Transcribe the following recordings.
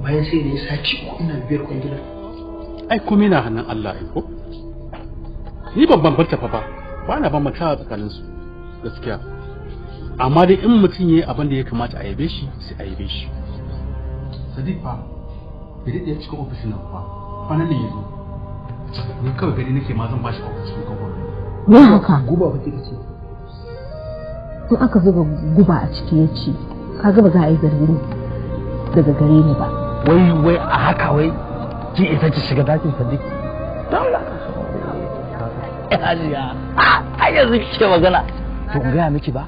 Bayan sai ne sati uku ina biyar kwangilar. Ai komai na hannun Allah ai ko? Ni ban bambanta fa ba. Ba na bambanta tsakanin su gaskiya. Amma dai in mutum yayi abin da ya kamata a yabe shi sai a yabe shi. Sadiq fa bai daɗe cikin ofishin nan fa. Kwanan ne yazo. Ni kawai gani nake ma zan bashi ofis cikin kamfanin. Me haka? Guba fa kika ce. In aka zuba guba a ciki ya ci, kaga ba za a yi zargin daga gare ni ba. Wai wai a haka wai ki isa ki shiga dakin Sadiq. Don Allah ka hajiya. Ai yanzu kike magana. To in gaya miki ba?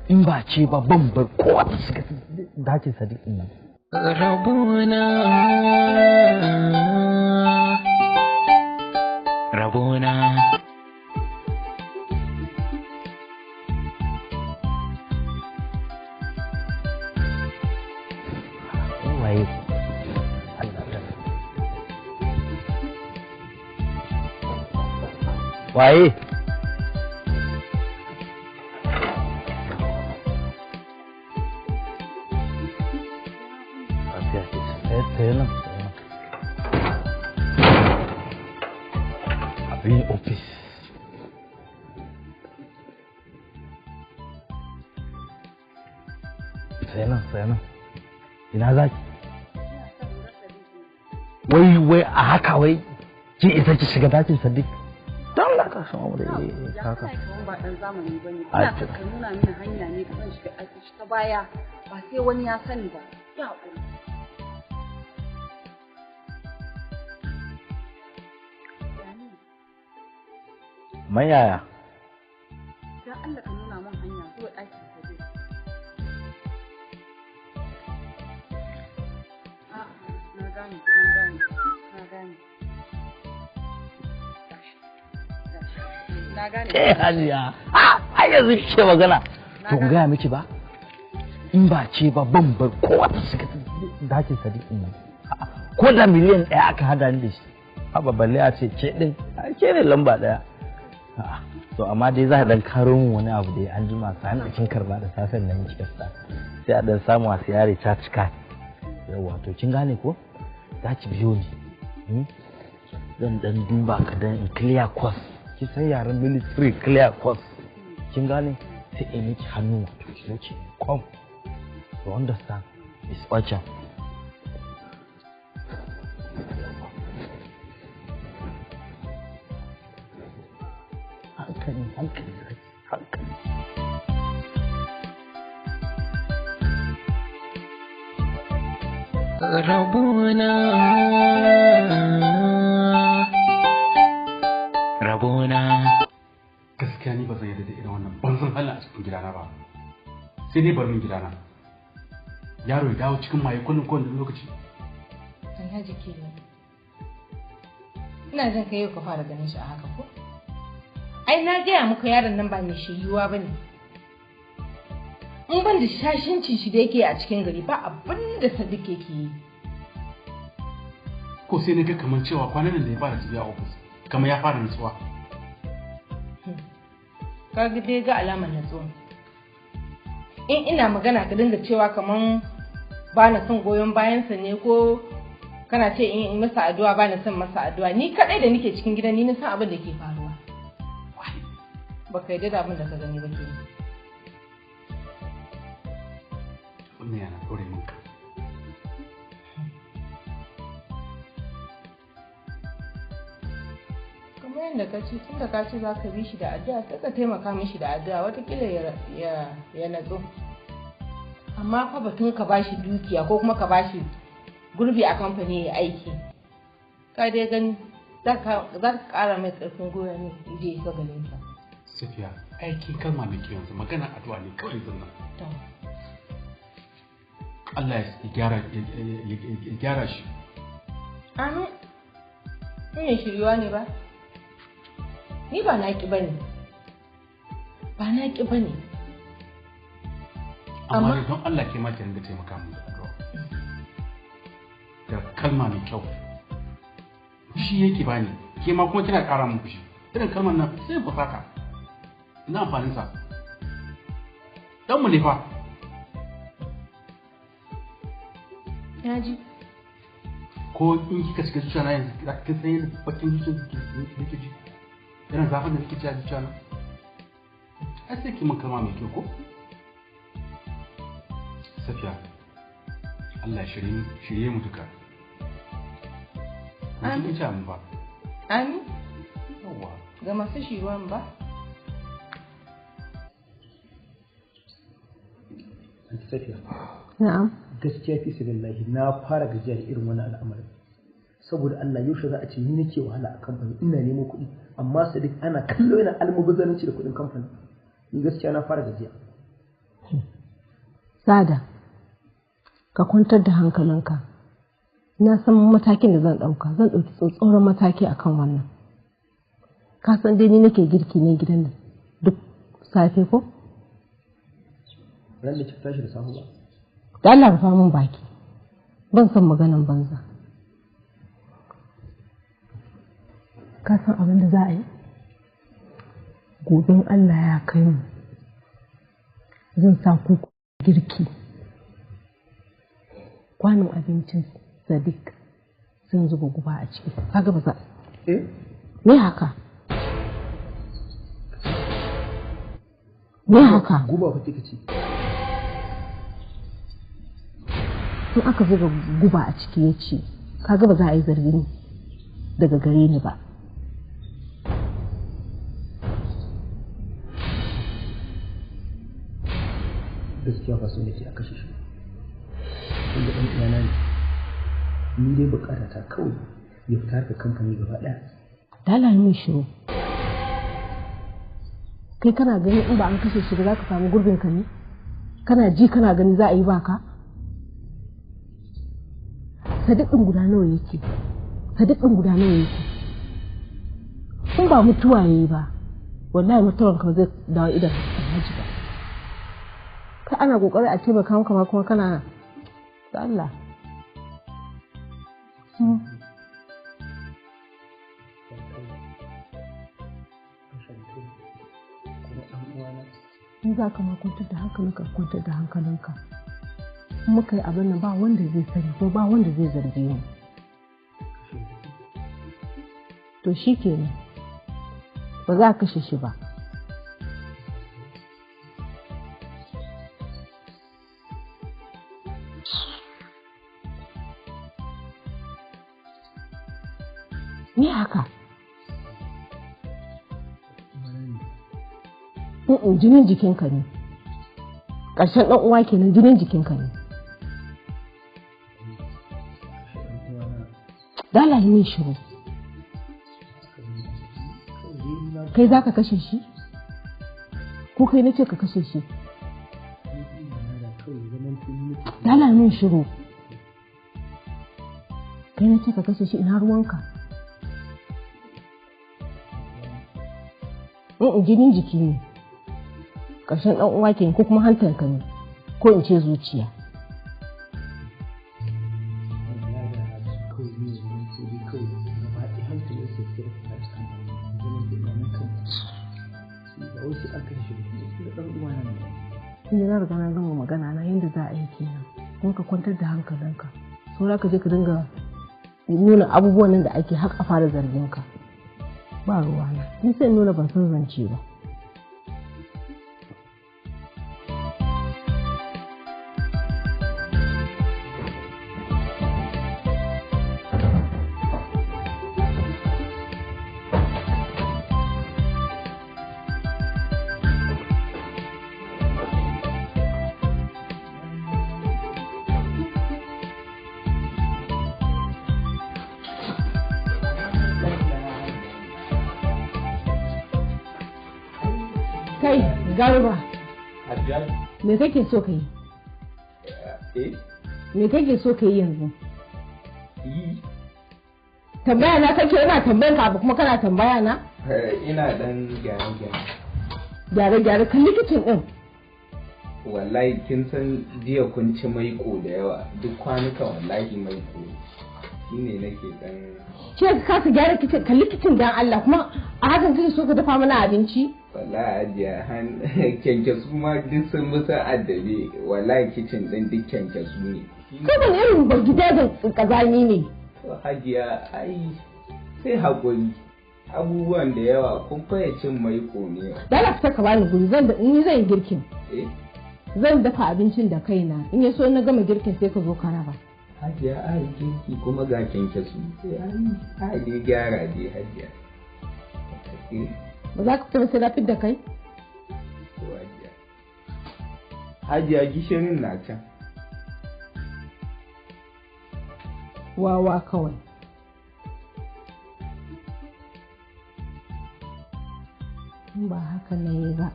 In ba ce ba ban bar kowa ta shiga dakin Sadiq din nan. Rabona Rabona Waye? Waye? Tsaye nan, tsaye nan. Abin ofis. Tsaye nan, tsaye nan. Ina za ki? Wai wai a haka wai ki isa ki shiga dakin Sadiq. Don Allah ka san abu da haka. Ba dan zamani bane. Ina son ka nuna mini hanya ne ka zan shiga ɗaki ta baya ba sai wani ya sani ba. Ya haƙuri. Man yaya? Dan Allah ka nuna min hanya zuwa ɗakin Sadiq. A'a, na gane, na gane, na gane. Na gane. Eh hajiya. Ai yanzu kike magana. To in gaya miki ba? In ba ce ba ban bar kowa ta shiga dakin Sadiq din nan. Ko da miliyan 1 aka hada ni da shi. Haba balle a ce ke din, ke ne lamba 1. To amma dai za a dan karo min wani abu dai an jima sai an kin karba da safen nan kika fita. Sai a dan samu a siyare ta cika. Yawwa to kin gane ko? Za ki biyo ni. Zan dan duba ka dan in clear course. Ki san yaren military clear course. Kin gane? Sai in miki hannu wato ki zo ki come. You understand? It's urgent. Hankali, hankali, hankali. Rabona Rabona Gaskiya ni ba zan yarda da irin wannan banzan halin a cikin gidana ba. Sai dai bar min gidana. Yaro ya dawo cikin maye kullum kowane lokaci. Alhaji kenan. Ina jin kai yau ka fara ganin shi a haka ko? Ai na gaya muku yaron nan ba mai shiryuwa bane. In ban da shashincin shi da yake a cikin gari ba abin da Sadiq yake yi. Ko sai na ga kamar cewa kwanan nan da ya fara tafiya ofis kamar ya fara nutsuwa. Ka ga dai ga alamar natsuwa. In ina magana ka dinga cewa kaman ba na son goyon bayansa ne ko kana ce in masa addu'a ba na son masa addu'a, ni kadai da nake cikin gidan ni na san abin da ke faruwa. Baka yarda da abin da ka gani ba kenan. Wannan yana ɗore min kai. Kamar yadda ka ce, tunda ka ce za ka bi shi da addu'a, sai ka taimaka mishi da addu'a, watakila ya natsu. Amma fa batun ka bashi dukiya ko kuma ka bashi gurbi a kamfani ya aiki, ka dai gani za ka ƙara mai ƙarfin gwiwa ne ya je ya galinsa. Safiya, aikin kalma mai kyau yanzu magana addu'a ne kawai yanzu nan. Allah ya gyara shi. Amin. Ni mai shiryuwa ne ba? Ni ba na ƙi bane. Ba na ƙi bane. Amma don Allah ke ma ki ringa taimaka min da addu'a. Da kalma mai kyau. Fushi yake bani, ke ma kuma kina ƙara min fushi. Irin kalmar nan sai in fusata. Ina amfanin sa. Dan mu ne fa. Na ji. Ko in kika shiga zuciya na yanzu za ki san yadda bakin zuciya nake ji, irin zafin da nake ji a zuciya na. Ai sai ki min kalma mai kyau ko? Safiya, Allah ya shirye mu duka. Ba ki ce ba. Amin. Yawwa. Ga masu shiruwan ba. Anti Safiya. Na'am. Gaskiya fi sabilillahi na fara gajiya da irin wannan al'amarin. Saboda Allah, yaushe za a ce ni nake wahala a kamfani ina nemo kuɗi, amma Sadiq ana kallo yana almubazzaranci da kuɗin kamfani. Ni gaskiya na fara gajiya. Sada, ka kwantar da hankalinka. Na san matakin da zan ɗauka, zan ɗauki tsatsauran mataki akan wannan. Ka san dai ni nake girki ne gidan nan duk safe ko? Ran da kika tashi da safe ba. Da Allah rufa min baki. Ban son maganan banza. Ka san abin da za a yi? Goben Allah ya kai mu, zan sa ku girki. Kwanon abincin Sadiq zan zuba guba a ciki. Kaga ba za. Eh? Me haka? Me haka? Guba fa kika ce. In aka zuba guba a ciki ya ci, kaga ba za a yi zargin daga gare ni ba. Gaskiya ba so nake a kashe shi. Tunda ɗan uwana ne. Ni dai bukata ta kawai ya fita harkar kamfani gaba ɗaya. Dala min shiru. Kai kana gani in ba an kashe shi ba za ka samu gurbin ka ne? Kana ji kana gani za a yi baka? Sadiq ɗin guda nawa yake? Sadiq ɗin guda nawa yake? In ba mutuwa yayi ba, wallahi mutuwan ka ba zai dawo idan Alhaji ba. Kai ana kokari a taimaka maka ma kuma kana da Allah. In za ka ma kwantar da hankalinka, kwantar da hankalinka. In muka yi abin nan ba wanda zai sani ko ba wanda zai zarge mu. To shi kenan, ba za a kashe shi ba. Me haka? Mm, jinin jikinka ne. Ƙarshen ɗan uwa kenan, jinin jikinka ne. Dala yi min shiru. Kai za ka kashe shi? Ko kai na ce ka kashe shi? Dala yi min shiru. Kai na ce ka kashe shi, ina ruwanka? Mm, jinin jiki ne. Ƙarshen ɗan uwa kenan, ko kuma hantarka ne, ko in ce zuciya. Inda na riga na gama magana na yadda za a yi kenan, kuma ka kwantar da hankalinka. Saura ka je ka dinga nuna abubuwan nan da ake har a fara zargin ka. Ba ruwana, ni sai in nuna ban san zance ba. Kai, Garba, me kake so ka yi? Eh? Me kake so ka yi yanzu? Yi. Tambaya na kake, ina tambayan ka abu kuma kana tambaya na? Ina dan gyare-gyare. Gyare-gyare kan likicin din. Wallahi kin san jiya kun ci maiko da yawa, duk kwanuka wallahi maiko. Shine nake dan Shi ka kasa gyara kicin, kalli kicin dan Allah, kuma a hakan kake so ka dafa mana abinci? Wallahi ajiya han kyankyasu ma duk sun musa addabe, wallahi kicin din duk kyankyasu ne. Kai wani irin gida da kazami ne. To Hajiya ai sai haƙuri. Abubuwan da yawa kun faye cin maiko ne. Dala fita ka bani guri zan da ni zan yi girkin. Eh? Zan dafa abincin da kaina in ya so na gama girkin sai ka zo ka raba. Hajiya ai girki kuma ga kyankyasu. Ai ai dai gyara dai hajiya. Eh? Ba za ka fita ba sai na fidda kai? To hajiya. Hajiya gishirin na can. Wawa kawai. In ba haka na yi ba,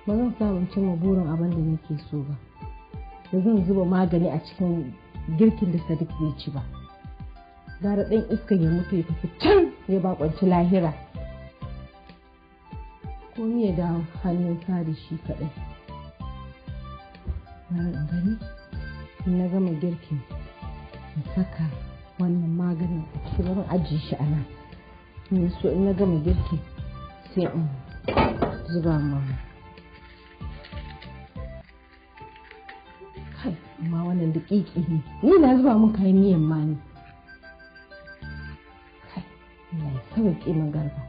ba zan samu cimma burin abin da nake so ba. Da zan zuba magani a cikin girkin da Sadiq zai ci ba. Gara ɗan iska ya mutu ya tafi can ya baƙwanci lahira. Ko ni ya dawo hannun Sadi shi kaɗai. Bari in gani, in na gama girkin in saka wannan maganin a cikin wurin ajiye shi a nan. In so in na gama girki sai in zuba ma. Kai, amma wannan daƙiƙi ne. Ni na zuba mun kayan miyan ma ne. Kai, Allah ya sauƙe min Garba.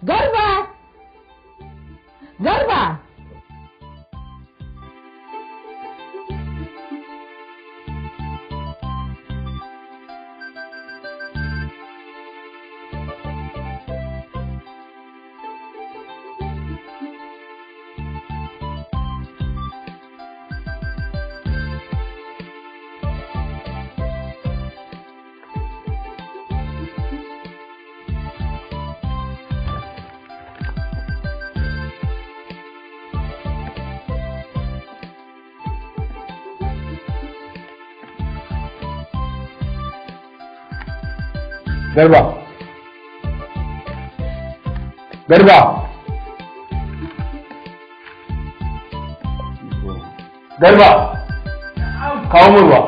Garba! Garba! Garba. Garba. Garba. Kawo min ruwa.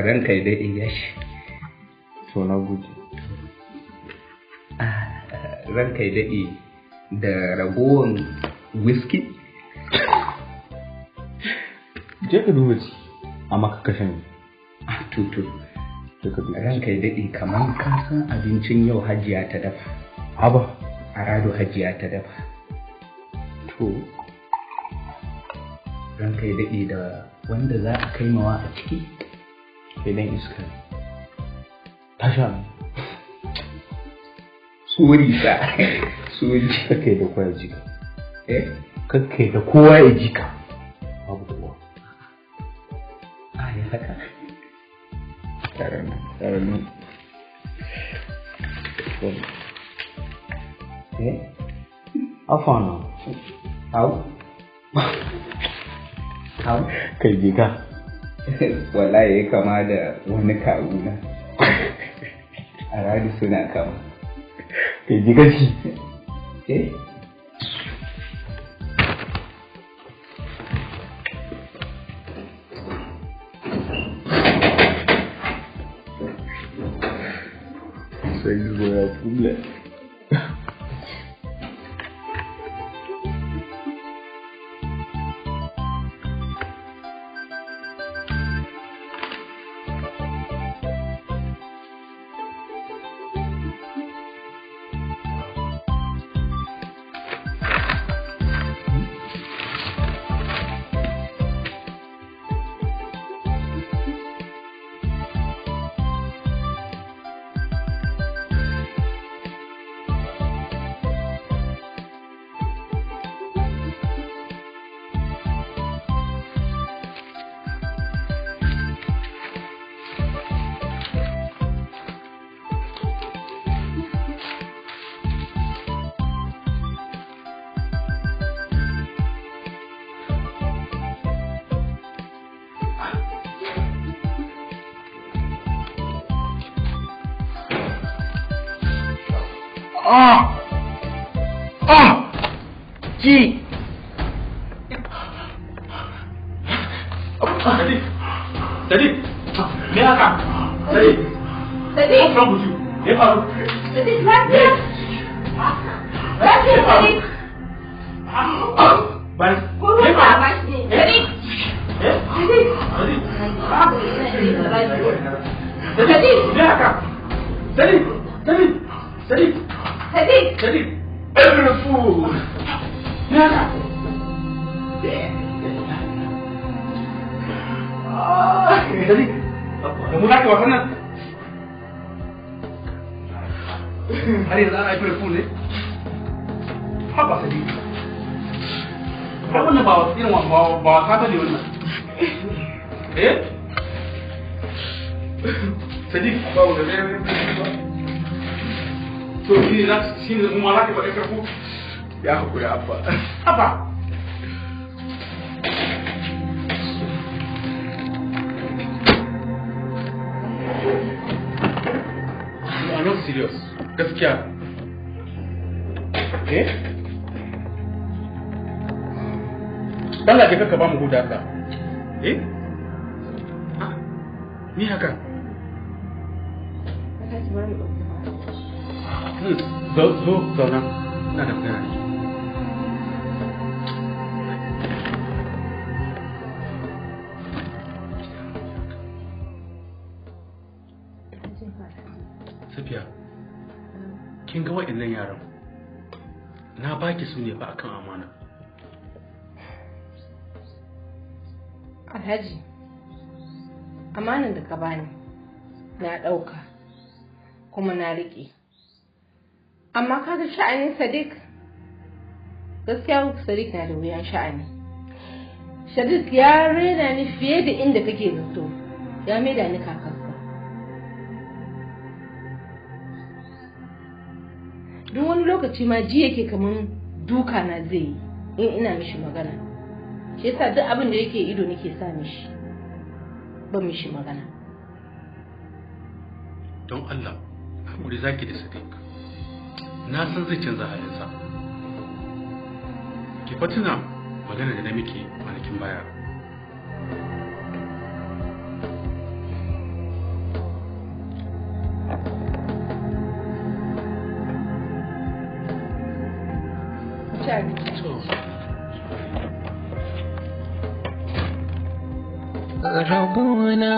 Ranka ya daɗe ya shi. To na gode. Ranka ya daɗe da ragowan whisky. Je ka duba ci, amma ka kashe ni. Ah, to to. Je ka duba. Ranka ya daɗe kamar ka san abincin yau hajiya ta dafa. Haba. Arado hajiya ta dafa. To. Ranka ya daɗe da wanda za a kai mawa a ciki. Kai dan iska. Tasha. Sori sa. Sori. Kakkai da kowa ya ji ka. Eh? Kakkai da kowa ya ji ka. Babu kowa. Ah, ya haka. Tare nan. Eh? Afana. Au. Au. Kai je ka. Wallahi ya kama da wani kawuna. Aradu suna kama. Kai je ka ci. Eh? Sai zuwa ya problem. Ah! Ah! Ki! Sadiq! Sadiq! Me haka? Sadiq! Sadiq! What's wrong with you? Me faru? Sadiq, lafiya? Lafiya, Sadiq? Bari. Ko ruwa ba a bashi ne? Sadiq! Eh? Sadiq! Sadiq! Sadiq! Me haka? Sadiq! Sadiq! Sadiq! Sadiq! Sadiq! Every fool! Me haka? Sadiq! Da mu zaka wasan nan? Har yanzu ana April Fool ne? Haba Sadiq. Ai wannan ba wasu irin ba wasa bane wannan. Eh? Sadiq ba wanda zai to shi ne shi ne kuma za ka faɗi karko? Ya hakuri abba. Haba. You are not serious. Gaskiya. Eh? Dalla je ka ba mu huda ka. Eh? Ah, ni haka. Alhaji bari mu ɗauki. Zo zo zauna. Ina da magana da ke. Safiya, kin ga wa'annan yaran na baki su ne ba akan amana. Alhaji, amanan da ka bani na ɗauka kuma na riƙe. Amma kaga sha'anin Sadiq, gaskiya Sadiq na da wuyan sha'ani. Sadiq ya rena ni fiye da inda kake zato, ya maida ni kakarsa. Duk wani lokaci ma ji yake kamar duka na zai yi in ina mishi magana. Shi yasa duk abin da yake ido nake sa mishi, ban mishi magana. Don Allah, hakuri zaki da Sadiq. Na san zai canza halinsa. Ki fa tuna magana da na miki kwanakin baya. Ci abinci. To, Rabona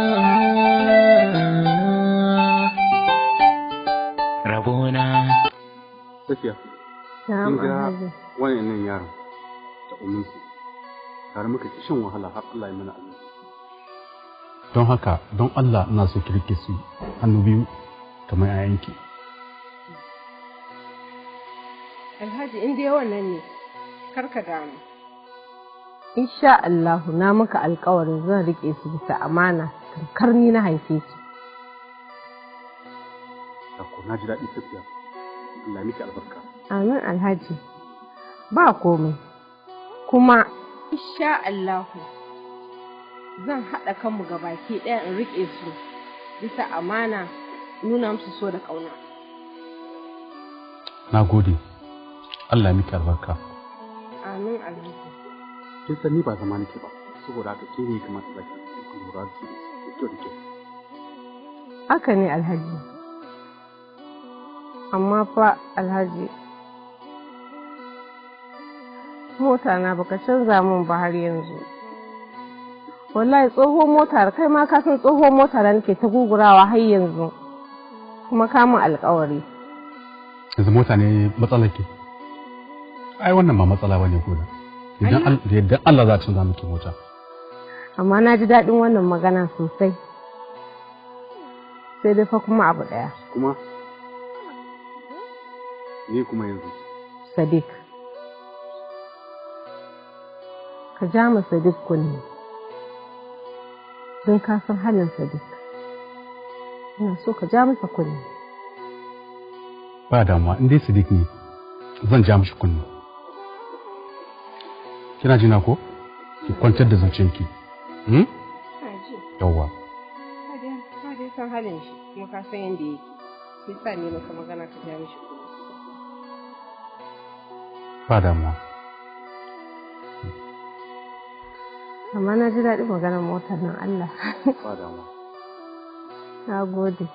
Rabona Safiya, Na'am, kin ga Alhaji. wayannan yaran da uminsu tare muka ci shan wahala har Allah ya mana arziki. Don haka, don Allah ina so ki rike su hannu biyu kamar 'ya'yanki. Alhaji in dai wannan ne, kar ka damu. Insha Allahu na maka alkawarin zan rike su bisa amana tamkar ni na haife su. Da ko na ji daɗi Safiya. Allah ya miki albarka. Amin Alhaji. Ba komai. Kuma insha Allahu zan haɗa kanmu gabaki ɗaya in rike su bisa amana nuna musu so da ƙauna. Na gode. Allah ya miki albarka. Amin Alhaji. Kin san ni ba zama nake ba, saboda haka ke ne kamata zaki ki lura da su da kyau da kyau. Haka ne Alhaji. Amma fa Alhaji, mota na baka canza min ba har yanzu. Wallahi tsohuwar mota kai ma ka san tsohuwar mota da nake ta gugurawa har yanzu. Kuma ka min alƙawari. Yanzu mota ne matsalar ke. Ai wannan ba matsala bane ko da. Idan da yadda Allah za a canza miki mota. Amma na ji daɗin wannan magana sosai. Sai dai fa kuma abu ɗaya. Kuma ni kuma yanzu. Sadiq. Ka ja ma Sadiq kunne. Don ka san halin Sadiq. Ina so ka ja masa kunne. Ba damuwa in dai Sadiq ne zan ja mishi kunne. Kina jina ko? Ki kwantar da zuciyarki. Hmm? Ina ji. Yawwa. Ka dai san halin shi kuma ka san yadda yake. Shi sa ne maka magana ka ja mishi kunne. Ba damuwa. Amma na ji daɗin maganar motar nan, Allah. Ba damuwa. Na gode.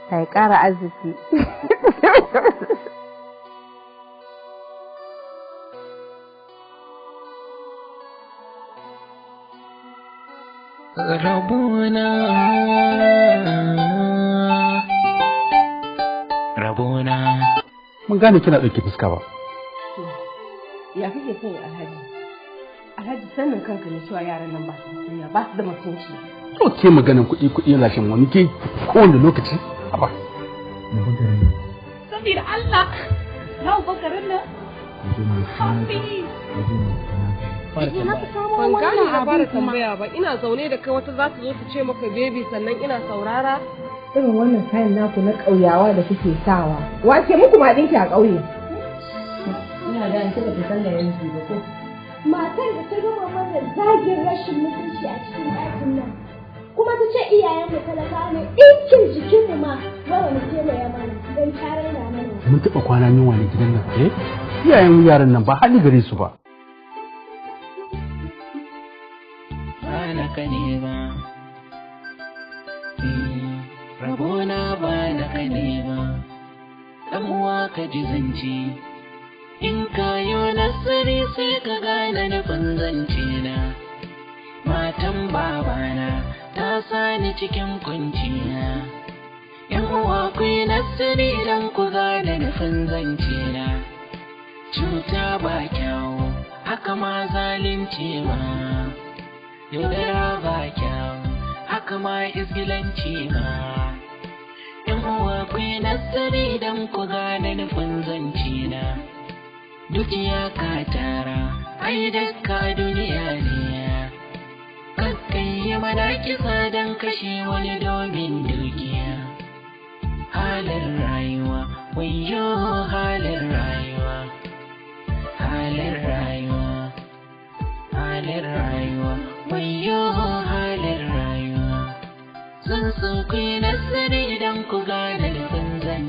Ta yi ƙara arziki. Rabona, rabona. Mun gane kina ɗauke fuska ba. Ya kake son ya, Alhaji? Alhaji, sanin kanka ne cewa yaran nan ba su da kunya, ba su da mutunci. To ke maganin kuɗi kuɗi lashin wani ke kowane lokaci. Haba. Saboda Allah, na garin nan. Happy. Ban gane na fara tambaya ba, ina zaune da kai wata za ta zo ta ce maka baby, sannan ina saurara. Irin wannan kayan naku na ƙauyawa da kuke sawa. Wace muku ma ɗinki a ƙauye? Ina da an kika san da yanzu ba ko? Matar da ta gama mana zagin rashin mutunci a cikin ɗakin nan, kuma ta ce iyayenmu talakawa ne, ɗinkin jikinmu ma wai wani tela ya mana don ta raina mana. Mun taɓa kwana yunwa ne gidan nan, eh? Iyayen yaran nan ba hali gare su ba. Ba na ka ne ba. Rabona ba na ka ne ba. Ɗan uwa, ka ji zance. In ka yi nasari sai ka gane nufin zance na. Matan babana ta sani cikin kunciya. Yan uwa, ku yi nasari idan ku gane nufin zance na. Cuta ba kyau, haka ma zalunci ma. Yaudara ba kyau, haka ma izgilanci ma. Yan uwa, ku yi nasari idan ku gane nufin zance na. Dukiya ka tara, ai dukka duniya ne. Kakkai yi mana kisa don kashe wani domin dukiya. Halin rayuwa, wayyo halin rayuwa. Halin rayuwa, halin rayuwa, wayyo halin rayuwa. Zan so ku yi nasari idan ku gane nufin zance.